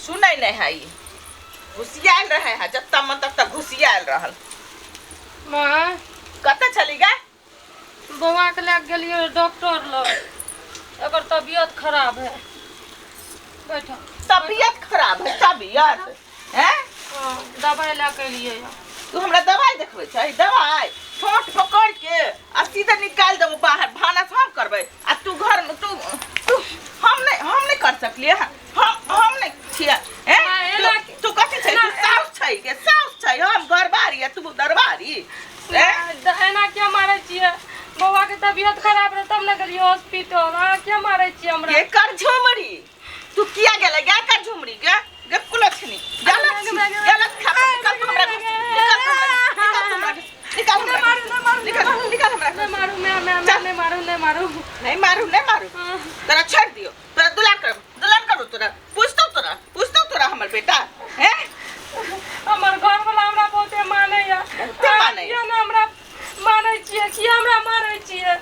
सुनै नहि है ई घुसियायल रहै है जतऽ मन ततऽ घुसियायल रहल। माँ, कतऽ छली गे? बौआ के लए के गेलियै डॉक्टर लग, एकर तबियत खराब है। बैठो। तबियत खराब है? तबियत हैं? हाँ, दवाई लए के एलियै हँ। तू हमरा दवाई देखबै छै? दवाई ठोंठ पकड़ के आ सीधे निकालि देबो बाहर। भानस हम करबै आ तू घर में तू तू हम नहीं कर सकलियै हँ। हम नहीं छियै हैं? ना, एना तू कथी छै? तू साउस छै के साउस छै? हम घरबारी आ तू दरबारी हैं? एना किया मारै छियै? बौआ के तबियत खराब रहै तब ने गेलियै हॉस्पिटल। अहाँ किया मारै छियै हमरा? के कर झुमरी तू किया गेलै गे? कर झुमरी गे गे कुलक्षणी गलत गलत खा। निकल तू हमरा घर से, निकल तू हमरा घर से, निकल तू हमरा घर से, निकल हमरा नहि मारू, नहि मारू, निकल निकल हमरा घर नहि मारू, मैं मैं मैं चल। नहि मारू, नहि मारू। नहीं मारू, नहीं मारू। हाँ। तोरा छोड़ दियो, तोरा दुलार करब, दुलार करू तोरा, पूछतो तोरा, पूछतो तोरा हमर बेटा हैं? हमर घर वाला हमरा बहुते मानैया। बहुते मानैया। किया ने हमरा मानै छियै? किया हमरा मारै छियै?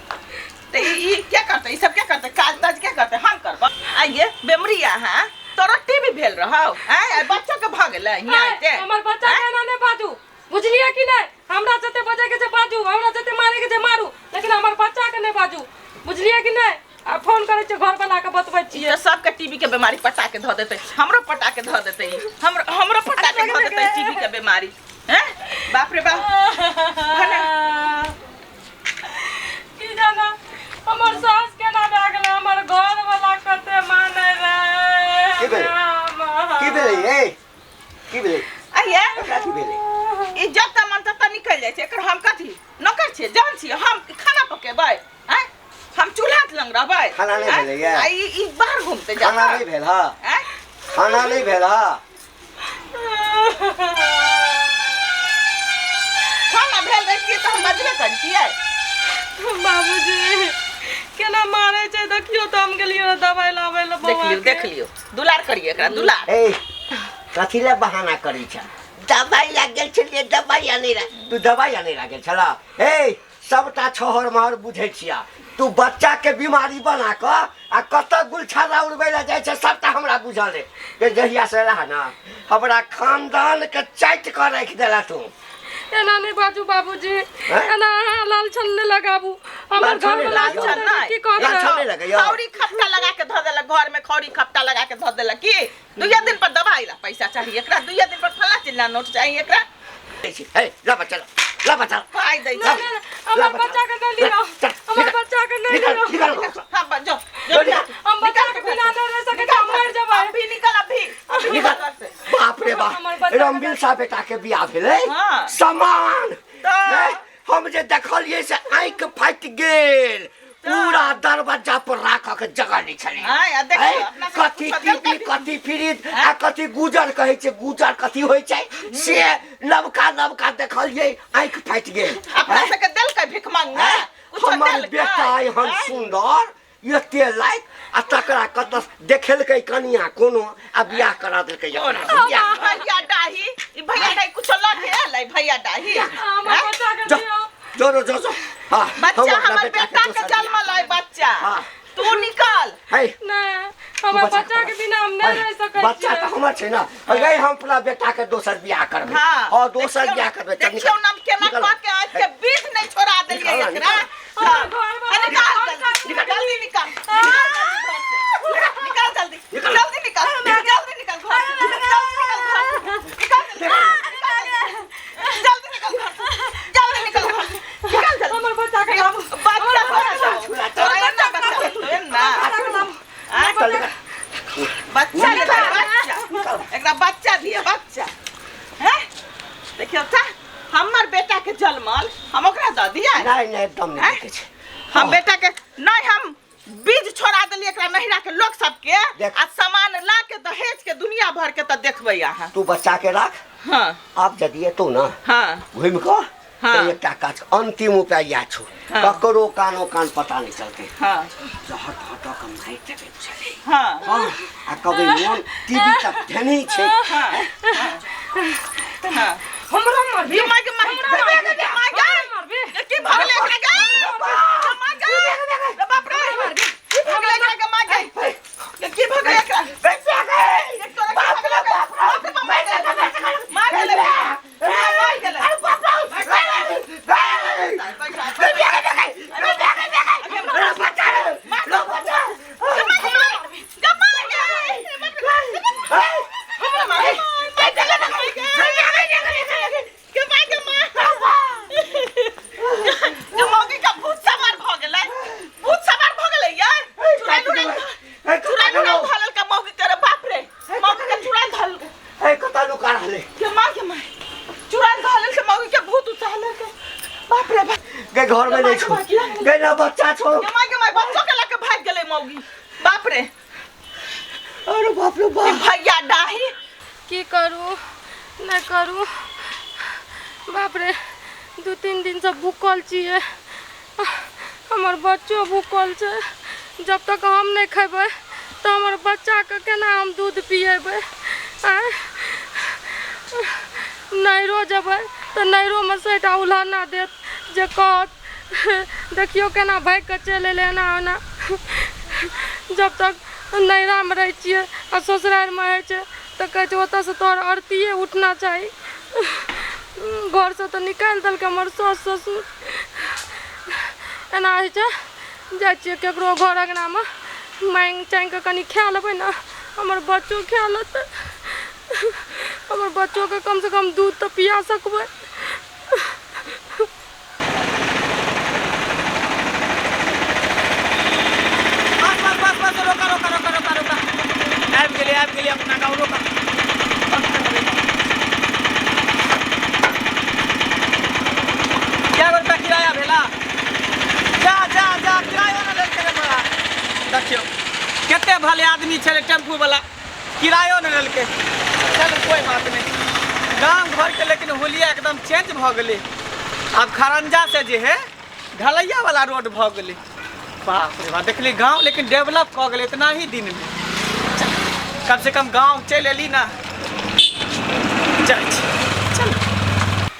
तऽ ई क्या करतै? ई सब क्या करतै? काज ताज क्या करतै? हम करब। आइए बेमरिया हाँ तोरा टीवी भेल रहौ आँय? आइ बच्चा के भऽ गेलै हियाँ आइते। हमर बच्चा के एना नहि बाजू, बुझलियै कि नहि? हमरा जते बजै के छै बाजू, हमरा जते मारै के छै मारू, लेकिन हमर बच्चा के नहि बाजू, बुझलियै कि नहि? आ फोन करै छियै घर वाला के, बतबै ई छियै। तऽ सबके टीवी के बीमारी पटा के धऽ देतै, हमरो पटा के धऽ देतै ई। हमरो हमरो पटा के धऽ देतै टीवी के बीमारी हैं। बाप रे बाप, भले। की जाना हमर सास केना भए गेलै, हमर घर वाला कते मानै रहै। की भेलै? की भेलै ए? की भेलै? आइए। एकरा की भेलै? ई जतऽ मन ततऽ निकलि जाइ छै। एकर हम कथी नौकर छियै, जान छियै? हम खाना पकेबै आँय? हम चूल्हा लग रहबै? खाना नहि आँय? भेलैए? आ ई बाहर घूमते जा। खाना नहि भेल हँ? आँय? खाना नहि भेल हँ? खाना भेल रहितियै तऽ हम बजबे करितियै। बाबूजी केना मारै छै देखियौ तऽ। हम गेलियै रहए दवाइ लाबै लए देख बौआ लियौ। के। देख लियौ, दुलार करियै एकरा, दुलार। ए, कथी लए बहाना करै छ? दवाइ लागि गेल छलियै, दवाइ आनै ला। तू दवाइ आनै ला गेल छला? ए, सबटा छहर महर बुझै छिया। तू बच्चा के बीमारी बना कऽ आ कतऽ गुलछर्रा उड़बै लए जाइ छै, सबटा हमरा बुझल अइ। जे जहिया से रह ना, हमरा खानदान के चाटि कऽ राखि देला तू। एना नहि बाजू बाबूजी। हैं? एना अहाँ लालछन नहि लगाबू। हमर लालछन घर नहि वाला लगाबू। सुनतै तऽ की कहतै? लालछन नहि लगैया। खौरी खपटा लगा के धऽ देलक घर में, खौरी खपटा लगा के धऽ देलक। की दुइया दिन पर दवाई ला पैसा चाही एकरा, दुइया दिन पर फल्ला चिल्ला नोट चाही एकरा। हे, ला बच्चा ला, ला बच्चा ला। पाइ दै नहि, छै। नहि, नहि, हमर बच्चा के नहि लिअ, हमर बच्चा के नहि निकल लिअ। निकल घर से। हाँ, जो जो निकल। हम बच्चा के बिना नहि रहि सकै छी, हम मरि जेबै। अभी निकल, अभी अभी निकल। घर से। बाप रे बाप, हमर बच्चा के रमबिल सा बेटा के बियाह भेलै। हाँ। समान तऽ? हे, हम जे देखलियै से आँखि फाटि गेल। पूरा दरवाजा पर राखऽ के जगह नहि छलै। आँय, आ देखियौ, हैं? अपना सबके कथी कुछो टीवी देलकै? कथी फ्रिज आ कथी गुजर कहै छै, गुजर कथी होइ छै से नवका नवका देखलियै, आँखि फाटि गेल। अपना हैं? सबके देलकै भिखमंगा? हैं? कुछो हमर देलकै? बेटा एहन हैं? सुन्दर, एते लायक, आ तकरा कतऽ देखेलकै कनिया कोनो आ बियाह करा देलकै कोन? एकरा से बियाह करा। भैया डाही, ई भैया डाही कुछो लऽ के एलै भैया डाही? हमर हैं? बच्चा के जो दियौ। जो जो जो जो हाँ, बच्चा हम अपना हमर बेटा बेटा के दोसर जन्मल है बच्चा। हाँ। तू निकल। है। नहि, हमर बच्चा बच्चा के बिना हम नहि रहि सकै बच्चा छियै। तऽ हमर छै ना। अरे, हम अपना बेटा के दोसर बियाह करबै। हाँ। हाँ, दोसर देखियौ बियाह ने, करबै। चल, देखियौ निकल। ना हम केना निकल। कऽ के आज के बीज नहीं छोड़ा देलियै निकल, एकरा। निकल। हाँ। हमर घरवाला आ, निकाल फोन जल्दी, करू। जल्दी निकाल, निकाल जल्दी घर से। निकाल जल्दी, निकल। जल्दी निकाल, जल्दी निकाल घर से, जल्दी निकाल घर से, निकाल जल्दी, जल्दी निकाल घर से, जल्दी निकाल घर से, निकाल जल्दी। हमर बच्चा के लाबू। बच्चा बच्चा तोरा एना बच्चा हेतौ, एना। आँय? चल, निकल। बच्चा लेतै बच्चा, एकरा बच्चा दिअ बच्चा। हैं, देखियौ तऽ हमर बेटा के जन्मल हम ओकरा दऽ दियै? नहि नहि, एकदम नहि हैं? देखै छै। हम बेटा के नहि, हम बीज छोड़ा देलियै एकरा नहिरा के लोक सबके देख। आ सामान ला के दहेज के दुनिया भर के तऽ देखबै अहाँ। तू बच्चा के राख। हाँ। आब यदि एतौ ना हाँ। घुमि कऽ हाँ। तऽ एकटा काज, अंतिम उपाय इएह छौ। हाँ। ककरो कानो कान पता नहि चलतै। हाँ। जहर धऽ धऽ कऽ मारि देबै, बुझलियै? हाँ। हाँ, आ कभी मोन टीवी तक धेने छै। हाँ हाँ। हमरा मारबी? गे माय गे माय, हमरा गे माय गे, मारबी? गे की भऽ गेलै एकरा गे? गे माय गे, रे बाप रे, की भऽ गेलै एकरा? गे माय गे, गे की भऽ गेलै एकरा? गे तोरा की भऽ गेलै? रहले। के माँ के माँ चुड़ैल धऽ लेलकै मौगी के, भूत उठा लेलकै। बाप रे बाप। गे घर में नहीं छो, गे ना बच्चा छो। के माँ के माँ, बच्चो के लऽ के भागि गेलै मौगी। बाप रे। अरे बाप रे बाप। ई भैया डाही। की करू नहि करू, बाप रे, 2-3 दिनसँ भूखल छियै, हमर बच्चो भूखल छै। जब तक हम नहि खेबै तऽ हमर बच्चाके केना हम दूध पिएबै? आँय, नैहरो जेबै तऽ नैहरोमे 100टा उल्हाना देत जे कहत देखियौ केना भागि कऽ चलि एलै एना ओना। जब तक नैहरामे रहै छियै आ ससुरारिमे होइ छै तऽ कहै छै ओतऽसँ तोहर अरतिए उठना चाही। घरसँ तऽ निकालि देलकै हमर साउस ससुर। एना होइ छै, जाइ छियै ककरो घर अङ्गनामे माँगि चाँगि कऽ कनि खा लेबै ने, हमर बच्चो खा लेतै, हमर बच्चोके कमसँ कम दूध तऽ पिया सकबै। बस बस बस बस, रोका रोका रोका रोका रोका, आबि गेलै, आबि गेलै अपना गाँव। रोका, क्या रुपया किराया भेला? जा जा जा, किरायो ने लेलकै रे बड़ा। देखियौ कते भले आदमी छलै टेम्पू वाला, किरायो ने लेलकै। चलू कोइ बात नहि। गाँव घरके लेकिन हुलिया एकदम चेंज भऽ गेलै। आब खरंजा से जे है ढलैया वाला रोड भऽ गेलै। बाप रे बाप, देखली गाँव लेकिन डेवलप कऽ गेलै इतना ही दिनमे। कम से कम गाँव चलि एली ना, जाइ छी, चल।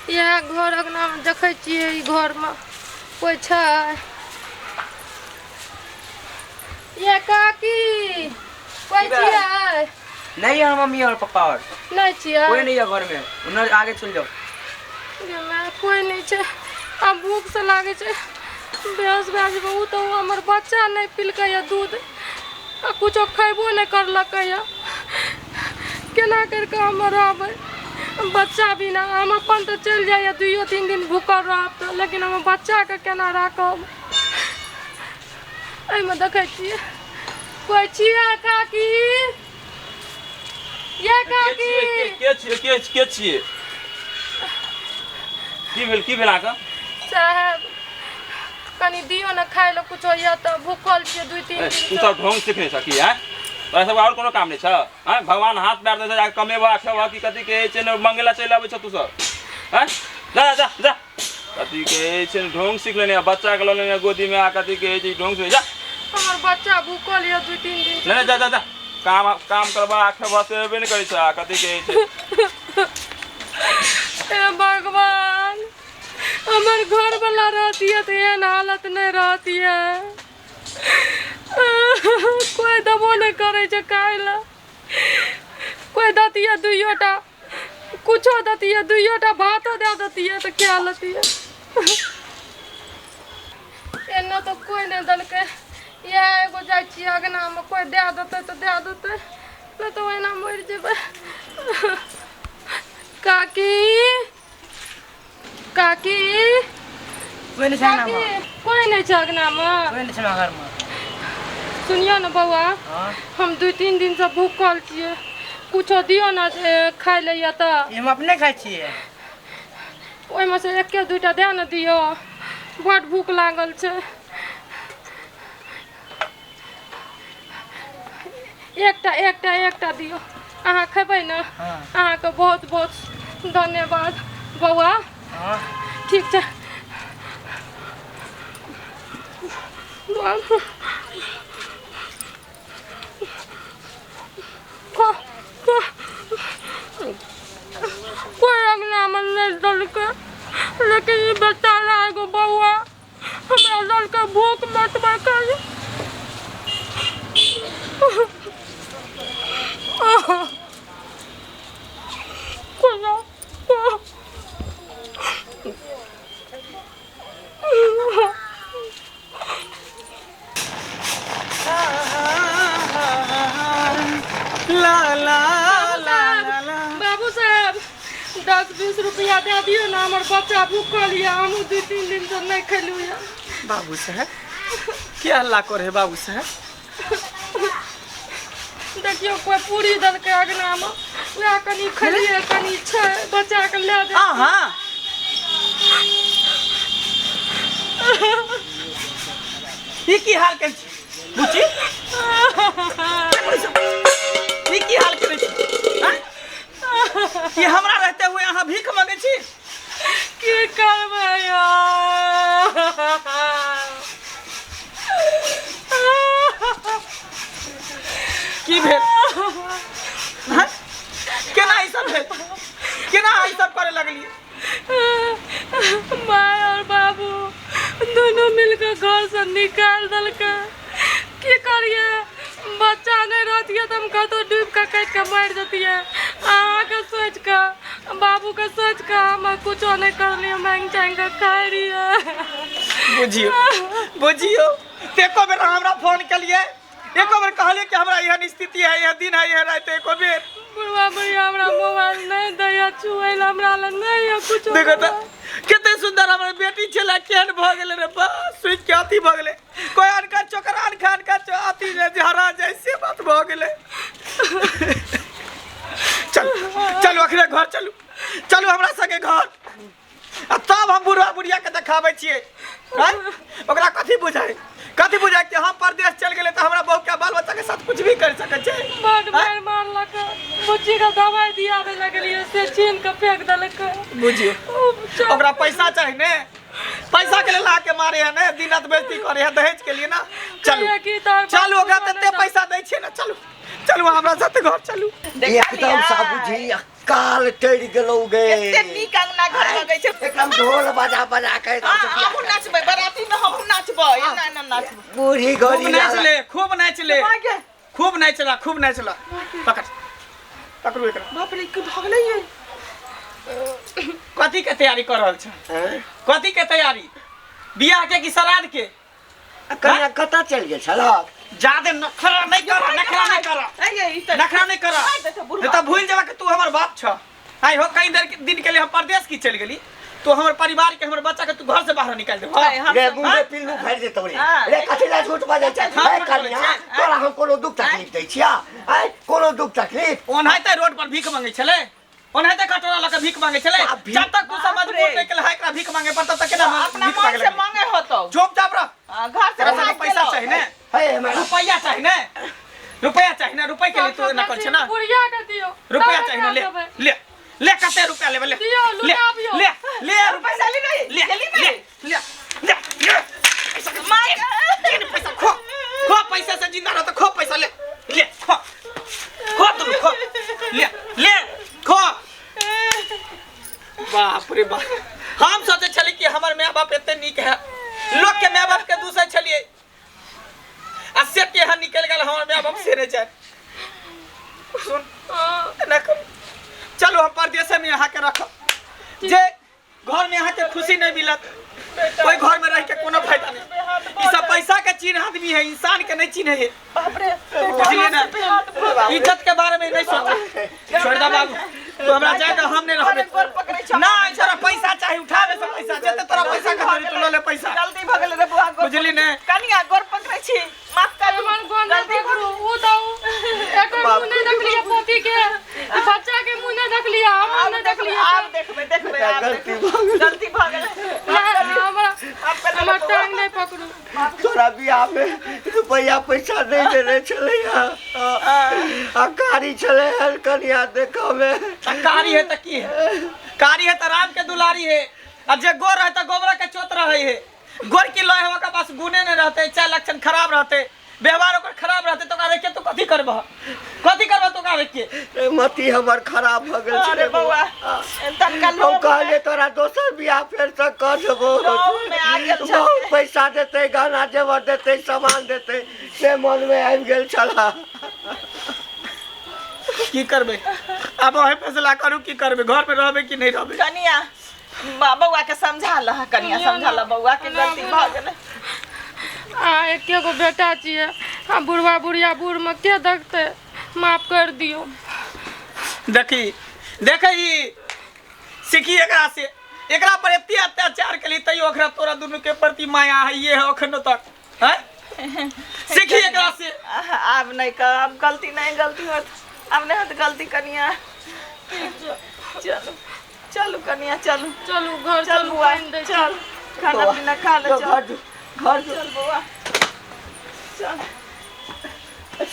इएह घर अङ्गनामे देखै छियै, ई घरमे कोइ छै? ये काकी, कोइ की भेल? छियै? नहीं है मम्मी और पापा और नहि छियै? कोई नहीं है घर में, उन्हें आगे चल जाओ। गे माय, कोइ नहि छै। आब भूखसँ लागै छै बेहोश भए जेबै। ओ तऽ हमर बच्चा नहि पिलकै यऽ दूध आ कुछो खयबो नहि करलकै यऽ। केना करि कऽ हम रहबै बच्चा बिना? हम अपन तऽ चलि जाइए, 2-3 दिन भूखल रहब तऽ, लेकिन हमर बच्चाके केना राखब? एहिमे देखै छियै कोइ छियै? काकी, ये काकी। के छियै? के के छियै? की भेल, की भेल अहाँके? साहेब, कनि दियौ ने खाइ लए कुछो यऽ तऽ, भूखल छियै 2-3 ए, दिन तू से। सब ढोंग सीखने छ की? आँय, तोरा सब आओर कोनो काम नहि छ? आँय, भगवान हाथ पैर दै छै, जाके कमेबह खेबह कि कथी कहै छै ने, मंगेला चलि आबै छ तू सब? आँय, जा जा जा, कथी कहै छै ने, ढोंग सीख लेने, बच्चा के लऽ लेने गोदी में आ कथी कहै छै ढोंग सीख, जा। हमर बच्चा भूखल यऽ 2-3 दिन से। नहि नहि, जा जा जा, काम काम करबह आ खेबह से हेबे नहि करै छै। आ कथी कहै छै। हे भगवान, हमर घर वाला रहतियै तऽ एहन हालत नहि रहतियै। कोइ देबो नहि करै छै खाय लए। कोइ दैतियै दुइयोटा, कुछो दैतियै, दुइयोटा भातो दए दैतियै तऽ खा लेतियै। एना तऽ कोइ नहि देलकै। इएह एगो जाइ छियै अङ्गनामे, कोइ दए देतै तऽ दए देतै, नहि तऽ ओहिना मरि जेबै। काकी, काकी। कोई नहीं छै काकी, अंगनामे। कोइ नहि छै अङ्गनामे? कोई नहीं छै हमरा घरमे। सुनियौ ने बौआ। हाँ। हम 2-3 दिनसँ भूखल छियै, कुछो दियौ ने खाय लए यऽ तऽ। ई हम अपने खाइ छियै। ओहिमे से एके दूटा दए ने दियौ, बड भूख लागल छै। एकटा एकटा एकटा दियौ। अहाँ खेबै ने? हाँ। अहाँके बहुत बहुत धन्यवाद बौआ। हाँ। ठीक छै। कोइ अङ्गनामे नहि देलकै, लेकिन ई बेचारा एगो बौआ हमरा देलकै भूख मटबै खाली। कोना ला ला ला ला ला। बाबू साहेब, 10-20 रुपया दए दियौ ने, हमर बच्चा भूखल यऽ, हमहूँ 2-3 दिनसँ नहि खेलहुँ यऽ। बाबू साहेब, के हल्ला करे बाबू साहेब? देखियौ, कोइ पूरी देलकै अङ्गनामे, वएह कनि खेलियै कनि छै बचा कऽ लए जाइ अहाँ ई की हाल केने छी बुच्ची ई की हाल केने छी आँय? ई हमरा रहते हुए अहाँ भीख मांगै छी की करबै यौ की भेल आँय? केना ई सब भेल केना ई सब करे लगलियै माय और बाबू दोनों मिलके घर से निकाल देलकै की करिए बच्चा नहीं रहतियै तऽ हम कतहु डूबि कऽ कटि कऽ मरि जतियै अहाँके सोचि कऽ बाबूके सोचि कऽ हम कुछो नहि करलियै माँगि चाँगि कऽ खाइ रहियै बुझियौ बुझियौ तऽ एको बेर अहाँ हमरा फोन केलियै एको बेर कहलियै कि हमरा एहन स्थिति है एहन दिन है एहन राति है, एको बेर बुढ़वा बुढ़िया हमरा मोबाइल नहि दैया छुए लए हमरा लग नहि यऽ कुछो देखो तऽ कते सुंदर हमर बेटी छलै केहन भऽ गेलै रे बा सुखि के अथी भऽ गेलै कोइ अनका चोकरा अनका अनका अथी जे हरा जाइ से बात भऽ गेलै चलू चलू अखने घर चलू चलू हमरा संगे घर आ तब हम बुढ़वा बुढ़िया के देखाबै छियै आँय? ओकरा कथी बुझाइ कथी बुझाइ कि हम परदेश चलि गेलै तऽ हमरा बहू के बाल बच्चा के साथ कुछ भी कर सकै छै बड मारि मारलक बुच्ची के दवाइ दियाबे लगलियै से छीन के फेंक देलक बुझियौ ओ चल- ओकरा पैसा चाही ने पैसा के लेल अहाँके मारे है ने दिन रात बेइज्जती करे है दहेज के लिए ना चलू कहिया की तोहर चलू बाप ओकरा कुछो तते नहि पैसा दै छियै ने चलू चलू हमरा साथे घर चलू एकदम सा बुझी काल टरि गेलौ गे कते नीक अंगना घर लगै छै एकदम ढोल बजा बजा के एकदम हाँ, से बियाह हमहूँ नाचबै बराती में हमहूँ नाचबै एना एना नाचबै बूढ़ी खूब घड़ी नाच ले खूब नाच ले भाग्य खूब नाचला खूब नाचला पकड़ पकड़ू एकरा बाप रे की भऽ गेलै ये कथी के तैयारी कर रहल छ कथी के तैयारी बियाह के कि श्राद्ध के कन्या कतऽ चलि गेल छलक जादे नखरा नहीं कर नखरा नहीं कर अरे ये ई तऽ नखरा नहीं कर आइ देखो बुढ़वा। नहीं तो भूल जावा कि तू हमर बाप छ आई हो कहीं देर दिन के लिए हम परदेश की चल गेली तू हमर परिवार के हमर बच्चा के तू घर से बाहर निकाल देबो आइ हम रे सब- मुँह में पिल्लू भरि देतौ रे हाँ। रे कथी लए झूठ बजै छै हाँ, हे कन्या हाँ। तोरा हम कोनो दुख तकलीफ दै छिया आँय कोनो दुख तकलीफ ओनाहिते रोड पर भीख मांगे छलै ओनाहिते कटोरा लऽ कऽ भीख मांगे छलै बाप रे। जब तक तू सब बाप मजबूर रे। नहि केलह एकरा भीख मांगे पर तब तक केना अपना भीख मन मांगे से लगलै? मांगे होतौ चुपचाप रह हाँ, घर से तोरा सबके भागि पैसा गेलौ। चाही ने हे हमरा रुपैया चाही ने रुपैया चाही ने रुपैया के लिए तू एना कर छै ना बुढ़िया के दियौ रुपैया तब चाही ने ले देबै। ले ले कते रुपैया लेबै ले दियौ, ले लुटाबियौ। ले ले रुपैया पैसा ले नहीं, ले ले ले नहीं। ले ले ले पैसा के माय ले पैसा खो खो पैसा से जिंदा रह तो खो पैसा ले ले खो खो तुम खो ले ले खो बाप रे बाप हम सोचे छली कि हमर माय बाप एते नीक है लोग के माय बाप के दूसरे छलिए आ से केहन निकल गेल हमर माय बाप से नहीं जाए सुन एना करू चलू हम परदेसे में अहाँ के रखब जे घर में अहाँ के खुशी नहीं मिलत ओहि घर में रह के कोनो फायदा नहीं ई सब पैसा के चिन्ह आदमी है इंसान के नहीं चिन्ह है बाप रे बुझलिए ना इज्जत के बारे में नहीं सोचे छोड़ दा बाबू तू हमरा जाए दे हम नहीं रहबे गोर पकड़ै छौ। ना तोरा पैसा चाही उठाबे से पैसा जेते तोरा पैसा के धरी तू लऽ ले पैसा जल्दी भऽ गेलै रे बुआ गोर बुझली ने? कनिया गोर पकड़ै छी माफ कर हमर गोर नहि पकड़ू उ तऽ उ एकर मुँह नहि देखलियै पोती के ई बच्चा के मुँह नहि देखलियै हम आब नहि देखबै देखलियै आब देखबै देखबै आब गलती देखबै। गलती भऽ गेलै नहि हमरा आब कर हमर टांग नहि पकड़ू तोरा बियाह में रुपैआ पैसा नहीं देने छलै आ कारी छलै हन कनिया देखऽ में आ कारी है त की है कारी है त राम के दुलारी है आ जे गोर है त गोबरा के चोत रहे है गोर की लोहे ओकर पास गुने नहीं रहते चाहे लक्षण खराब रहते व्यवहार ओकर खराब रहते तो ओकरा रख के तू कथी करबह कथी करबह तो ओकरा रख के रे मती हमर खराब भऽ गेल अरे छलै बौआ तनका हम लोभ कहलियै तोरा दोसर बियाह फेर से कऽ देबो लोभ में आ गेल छलै। बहुत पैसा देतै गहना जेवर देतै सामान देतै से मन में आबि गेल छला की करबे आब अहीं फैसला करू की करबे घर में रहबे कि नहीं रहबे कनिया बौआ के समझा लह कनिया समझा लह बौआ के गलती भऽ गेलै आ एके गो बेटा छियै आ बुढ़वा बुढ़िया बूढ़मे के देखतै माफ कर दियौ देखी देखी सीखी एकरा से एकरा पर एते अत्याचार केली तैयो ओकरा तोरा दुनू के प्रति माया है ये है अखनो तक हैं सीखी एकरा से आब नहीं कर अब गलती नहीं गलती होत अब नहीं होत गलती कनिया ठीक छै। चलू चलू कनिया चलू। चलू घर चल चलू, बुआ पानि दै छी। चल खाना पीना खा ले। जो चल घर जो, घर जो। चल बौआ चल।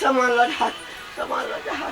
सामान लऽ जा, सामान लऽ जा।